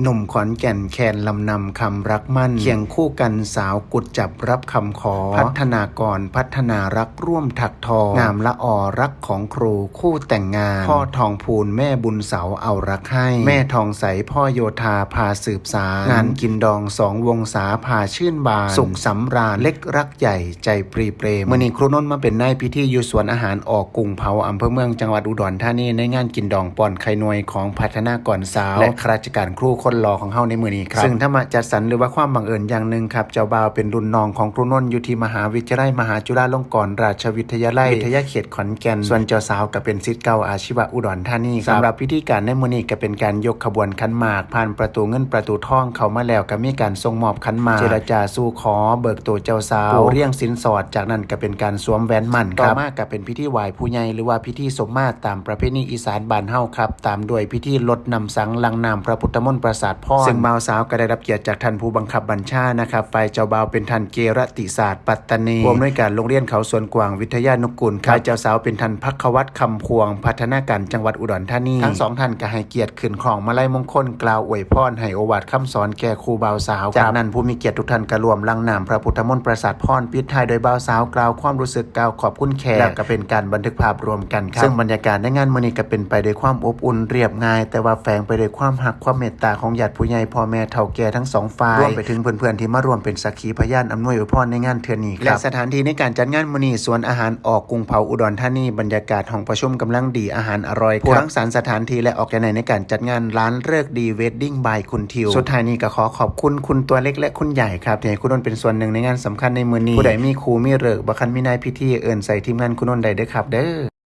ໜຸ່ມຂອນແກ່ນແຄນລຳນຳຄຳລັກໝັ້ນ ຄຽງຄູ່ກັນສາວກຸດຈັບຮັບຄຳຂໍ ພັດທະນາກອນພັດທະນາລັກຮ່ວມຖັກທໍ ງາມລະອໍລັກຂອງຄູຄູ່ແຕ່ງງານ ພໍ່ທອງພູນແມ່ບຸນເສົາເອົາລັກໃຫ້ ແມ່ທອງໃສພໍ່ໂຍທາພາສືບສານ ງານກິນດອງສອງວົງສາພາຊື່ນບານ ສຸກສຳລານເລັກລັກໃຫຍ່ ໃຈປຣີເປຣມ. ມື້ນີ້ຄຣູນົນມາເປັນນາຍພິທີຢູ່ສວນອາຫານ ອ. ກຸງເຜົາ ອຳເພີເມືອງ ຈັງຫວັດອຸດອນທານີ ໃນງານກິນດອງປ້ອນໄຂ່ໜ່ວຍຂອງພັດທະນາກອນສາວ ແລະ ຂ້າລາຊະການຄຣູຄົນຫຼໍ່ຂອງເຮົາໃນມື້ນີ້ຄັບ. ຊຶ່ງທຳມະຈັດສັນ ຫຼືວ່າຄວາມບັງເອີນຢ່າງໜຶ່ງຄັບ ເຈົ້າບ່າວເປັນລຸ້ນນ້ອງຂອງຄຣູນົນຢູ່ທີ່ມະຫາວິທະຍາໄລມະຫາຈຸລາລົງກອນລາຊະວິທະຍາໄລ ວິທະຍາເຂດຂອນແກ່ນ ສ່ວນເຈົ້າສາວກໍເປັນສິດເກົ່າອາຊີວະອຸດອນທານີ. ສຳລັບພິທີການໃນມື້ນີ້ກໍເປັນການຍົກຂະບວນຂັນໝາກ ຜ່ານປະຕູເງິນປະຕູທອງເຂົ້າມາແລ້ວ ກໍມີການສົ່ງມອບຂັນໝາກ ເຈລະຈາສູ່ຂໍ ເບີກໂຕເຈົ້າສາວ ປູ່ລຽງສິນສອດ ຈາກນັ້ນກໍເປັນການສວມແຫວນໝັ້ນ. ຕໍ່ມາກໍເປັນພິທີໄຫວ້ຜູ້ໃຫຍ່ ຫຼືວ່າພິທີສົມມາຕາມປະເພນີອີສານບ້ານເຮົາຄັບ ຕາມດ້ວຍພິທີລົດນ້ຳສັງ ຫຼັ່ງນ້ຳພະພຸດທະມົນປະສາດພອນ ຊຶ່ງບ່າວສາວກໍໄດ້ຮັບກຽດຈາກທ່ານຜູ້ບັງຄັບບັນຊານະຄັບ. ຝ່າຍເຈົ້າບ່າວເປັນທ່ານ ເກລະຕິສາດ ປັດຕະນີ ຜູ້ອຳນວຍການໂຮງຮຽນເຂົາສວນກວ້າງວິທະຍານຸກຸນ. ຝ່າຍເຈົ້າສາວເປັນທ່ານ ພັກຄະວັດ ຄຳພວງ ພັດທະນາການຈັງຫວັດອຸດອນທານີ. ທັງສອງທ່ານກໍໃຫ້ກຽດຂຶ້ນຄອງມາໄລມົງຄົນ ກ່າວອວຍພອນ ໃຫ້ໂອວາດຄຳສອນແກ່ຄູ່ບ່າວສາວ. ຈາກນັ້ນຜູ້ມີກຽດທຸກທ່ານກໍຮ່ວມຫຼັ່ງນ້ຳພະພຸດທະມົນປະສາດພອນ ປິດທ້າຍໂດຍບ່າວສາວກ່າວຄວາມຮູ້ສຶກ ກ່າວຂອບຄຸນແຂກ ແລ້ວກໍເປັນການບັນທຶກພາບຮ່ວມກັນຄັບ. ຊຶ່ງບັນຍາກາດໃນງານມື້ນີ້ກໍເປັນໄປດ້ວຍຄວາມອົບອຸ່ນ ລຽບງ່າຍ ແຕ່ວ່າແຝງໄປດ້ວຍຄວາມຮັກຄວາມເມດຕາຂອງຍາດຜູ້ໃຫຍ່ ພໍ່ແມ່ເຖົ້າແກ່ທັງສອງຝ່າຍ ລວມໄປເຖິງເພື່ອນໆທີ່ມາຮ່ວມເປັນສັກ ຂີພະຍານອຳນວຍອວຍພອນໃນງານເທື່ອນີ້ຄັບ. ແລະ ສະຖານທີ່ໃນການຈັດງານມື້ນີ້ ສວນອາຫານ ອ. ກຸງເຜົາ ອຸດອນທານີ. ບັນຍາກາດຫ້ອງປະຊຸມກຳລັງດີ ອາຫານອະຮ່ອຍຄັບ. ຜູ້ລັງສານສະຖານທີ່ ແລະ ອອກແກໄນໃນການຈັດງານ ຮ້ານເລີກດີ Wedding by ຄຸນທິວ. ສຸດທ້າຍນີ້ກໍຂໍຂອບຄຸນຄຸນຕົວເລັກ ແລະ ຄຸນໃຫຍ່ຄັບ ທີ່ໃຫ້ຄູນົນເປັນສ່ວນໜຶ່ງໃນງານສຳຄັນໃນມື້ນີ້. ຜູ້ໃດມີຄູ່ມີເລີກ ບໍ່ຄັນມີນາຍພິທີ ເອີ້ນໃສ່ທີມງານຄູນົນໄດ້ເດີຄັບເດີ.